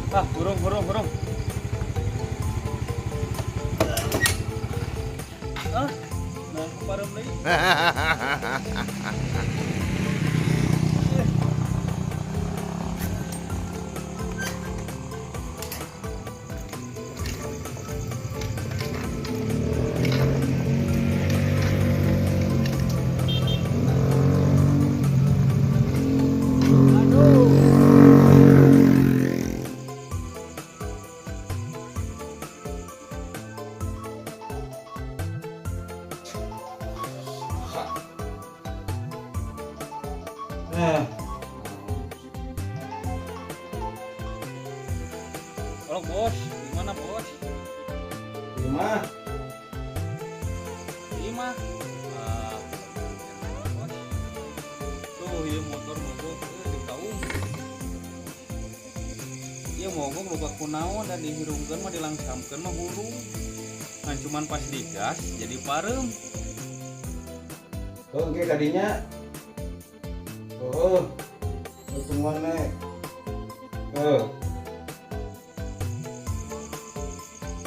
Ah, burung, burung, burung. Ah, nah, pareum deui. Nah, Halo bos, gimana bos? di rumah. Iya mah. Ah, bos. Tuh, ieu motor mogok di kaum. Ieu mogok lupa kunaon dan dihirungkeun mah dilangsamkeun mah hurung. Nah, cuman pas digas jadi pareum. Oh, oke kadinya. Oh, pertemuan nek. Oh,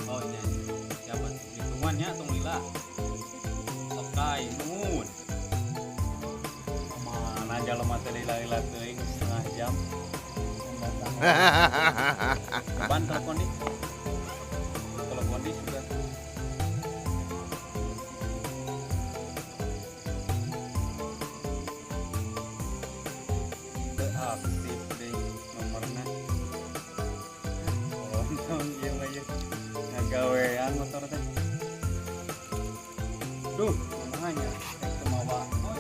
Oh iya, iya. Siapa tuh? Hitungannya atau lila? Oke, nuhun. Mana jalma teh lila-lila teuing setengah jam. Datang. Kapan telepon di? Telepon di sudah. Teu aktif deh nomornya. Tolong ieu mah ieu. Ngagawean motor teh. Duh, kumaha nya? Rek teu mawa. Oh,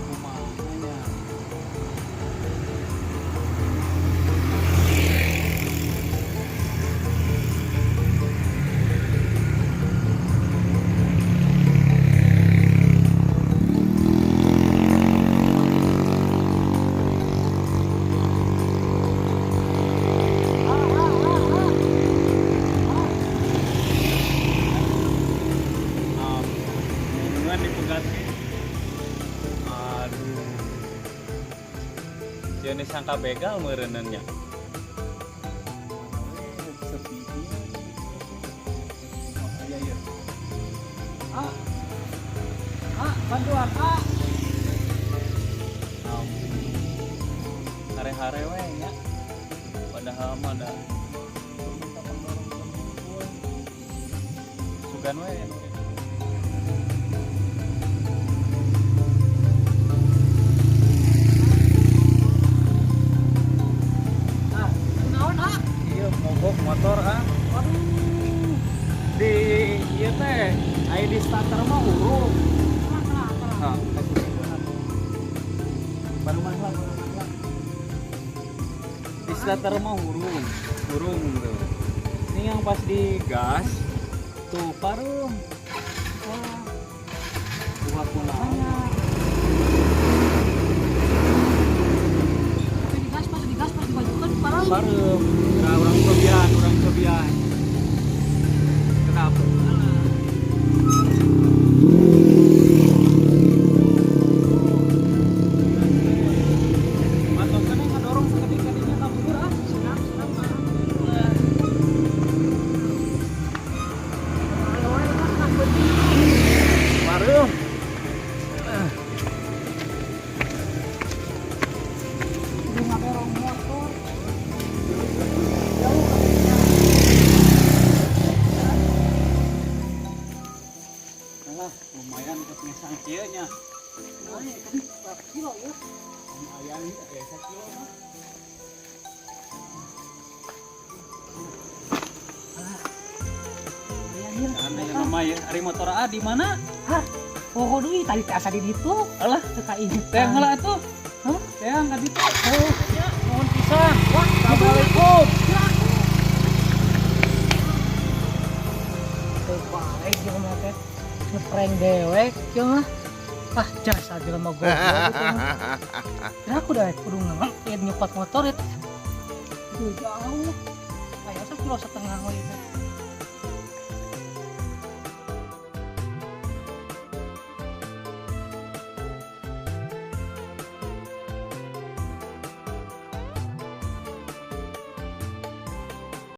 kumaha nya? Ampun, dipegat. Aduh. Sieun disangka begal meureunna nya. Sepi ieu. Oh, iya iya. Ah. Ah, bantuan ah. Ampun. Hare-hare we nya. Padahal mah da minta pendorong. Sugan we anu kitu. Ah, naon ah? Iya, mogok motor ah. Waduh. Di ieu teh aya di starter mah hurung. Kenapa? Nah, baru mah lah, baru mah lah. Di starter mah hurung, hurung tuh. Ini yang pas di gas tuh pareum. Wah, Buah kunaon. banyak. Tapi digas, pas digas, pas dimajukan parah. Pareum. Nah, urang cobian, urang cobian. Kenapa? Alah. Matosna ngadorong sakedik kadinya ka luhur ah. Senang, senang, ah. Ayo, ayo, ah, ah, penting. Pareum. Udah ngadorong motor. Jauh katanya. Alah, lumayan ke ngesang kieu nya. Nah, ya, tadi berapa kilo ya? Lumayan ya, sakilo mah. Alah. Lumayan ya. Jangan aya nama ya. Ari motor A di mana? Hah? Oh, deui tadi teh asa di ditu. Alah, Teu ka ini. teang heula atuh. Hah? Teang ka ditu. Oh, Ya, nuhun pisan. wah, Assalamualaikum. Teu baik jelema teh. Ngeprank dewek ieu mah. Ah, jasa jelema goblok gitu mah. Kira aku udah kudu ngerti nyokot motor itu. Itu jauh. Kayak 1,5 kilo we itu.